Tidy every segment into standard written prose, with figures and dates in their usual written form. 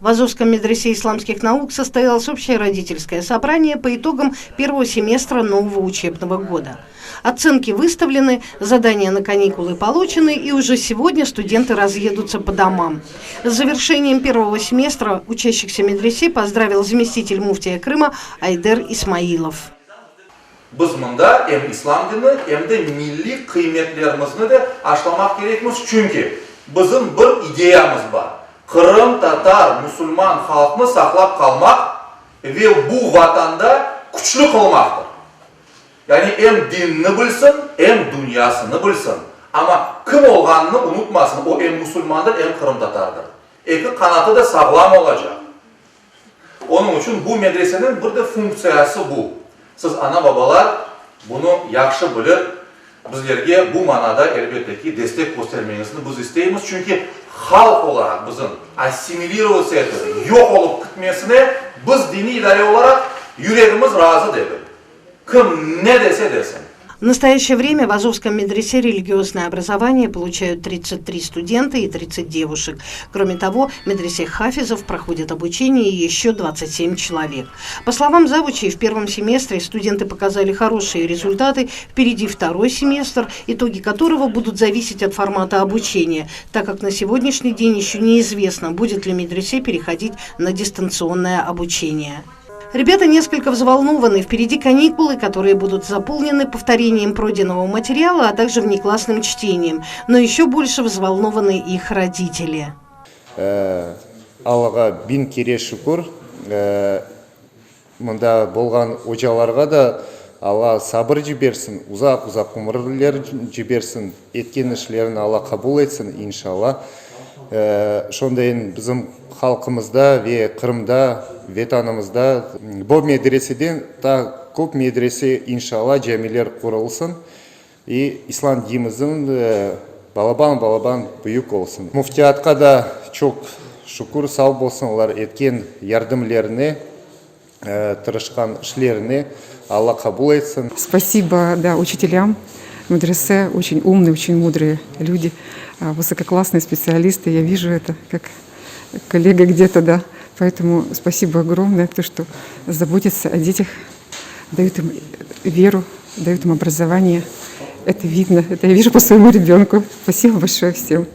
В Азовском медресе исламских наук состоялось общее родительское собрание по итогам первого семестра нового учебного года. Оценки выставлены, задания на каникулы получены, и уже сегодня студенты разъедутся по домам. С завершением первого семестра учащихся медресе поздравил заместитель муфтия Крыма Айдер Исмаилов. Biz mında em İslam dini, em de milliy qıymetlerimizni de aşlamaq kerekmiz, çünki bizim bir ideyamız bar, qırımtatar musulman halqnı saqlap qalmaq ve bu Vatanda küçlü qılmaqtır. Yani em dinni bilsin, em dünyasını bilsin, amma kim olğanını unutmasın, o em musulmandır, em qırımtatardır. Eki qanatı da sağlam olacaq. Onıñ içün bu medreseniñ bir de funktsiyası bu. Siz, ana-babalar, bunı yahşı bilip, bizlerge bu manada, elbette ki, destek köstermeñizni biz isteymiz, çünki halq olaraq bizim assimilirovatsiya etip, yoq olıp kitmesine biz diniy idare olaraq yüregimiz razı degil. Kim ne dese desin. В настоящее время в Азовском медресе религиозное образование получают 33 студента и 30 девушек. Кроме того, в медресе хафизов проходит обучение еще 27 человек. По словам завучей, в первом семестре студенты показали хорошие результаты. Впереди второй семестр, итоги которого будут зависеть от формата обучения, так как на сегодняшний день еще неизвестно, будет ли медресе переходить на дистанционное обучение. Ребята несколько взволнованы. Впереди каникулы, которые будут заполнены повторением пройденного материала, а также внеклассным чтением. Но еще больше взволнованы их родители. Allağa biñ kere şükür, mında bolğan ocalarğa da Alla sabır cibersin, uzaq-uzaq ömürler cibersin, etken işlerin Alla qabul etsin, inşalla. Şondayın bizim halqımızda ve Qırımda, Vetanımızda bu medreseden daa köp medrese, inşalla, camiler qurulsın i İslam dinimizniñ balaban-balaban büyük olsun. Müftiyatqa da çoq şükür, sağ bolsunlar etken yardımlerine, tırışqan işlerine Alla qabul etsin. Спасибо, да, учителям медресе, очень умные, очень мудрые люди, высококлассные специалисты, я вижу это как коллега где-то, да. Поэтому спасибо огромное, то, что заботятся о детях, дают им веру, дают им образование. Это видно, это я вижу по своему ребенку. Спасибо большое всем.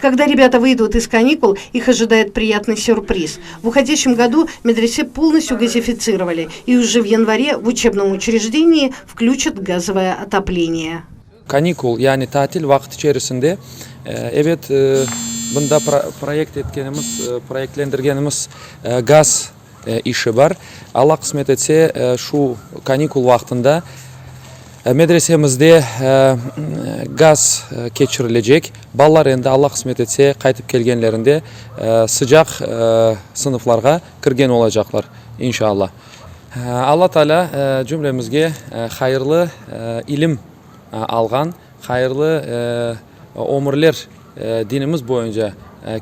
Когда ребята выйдут из каникул, их ожидает приятный сюрприз. В уходящем году медресе полностью газифицировали, и уже в январе в учебном учреждении включат газовое отопление. Kanikul, yani tatil vaqıt içerisinde, evet, bunda proyekt etkenimiz, proyektlendirgenimiz gaz işi bar. Alla qısmet etse, şu kanikul vaqtında medresemizde gaz keçirilecek. Balalar endi, Alla qısmet etse, qaytıp kelgenlerinde sıcaq sınıflarğa kirgen olacaqlar, inşalla. Alla Taalâ cümlemizge hayırlı ilim alğan, hayırlı ömürler dinimiz boyunca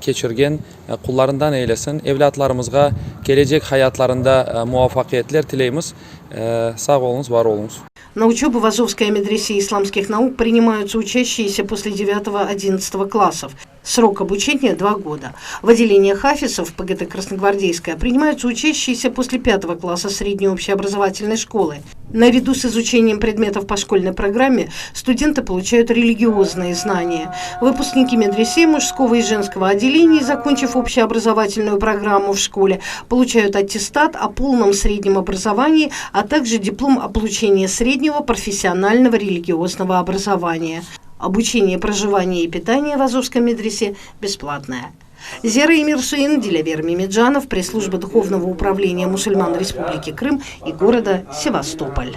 keçirgen qullarından eylesin. Evlâtlarımızğa kelecek hayatlarında muvafaqiyetler tileymiz. Sağ oluñız, var oluñız. На учебу в Азовской медресе исламских наук принимаются учащиеся после 9-11 классов. Срок обучения – 2 года. В отделение хафизов ПГТ «Красногвардейская» принимаются учащиеся после пятого класса средней общеобразовательной школы. Наряду с изучением предметов по школьной программе студенты получают религиозные знания. Выпускники медресе мужского и женского отделений, закончив общеобразовательную программу в школе, получают аттестат о полном среднем образовании, а также диплом о получении среднего профессионального религиозного образования. Обучение, проживание и питание в Азовском медресе бесплатное. Зера Эмирсуин, Дилявер Мемеджанов, пресс-служба Духовного управления мусульман Республики Крым и города Севастополь.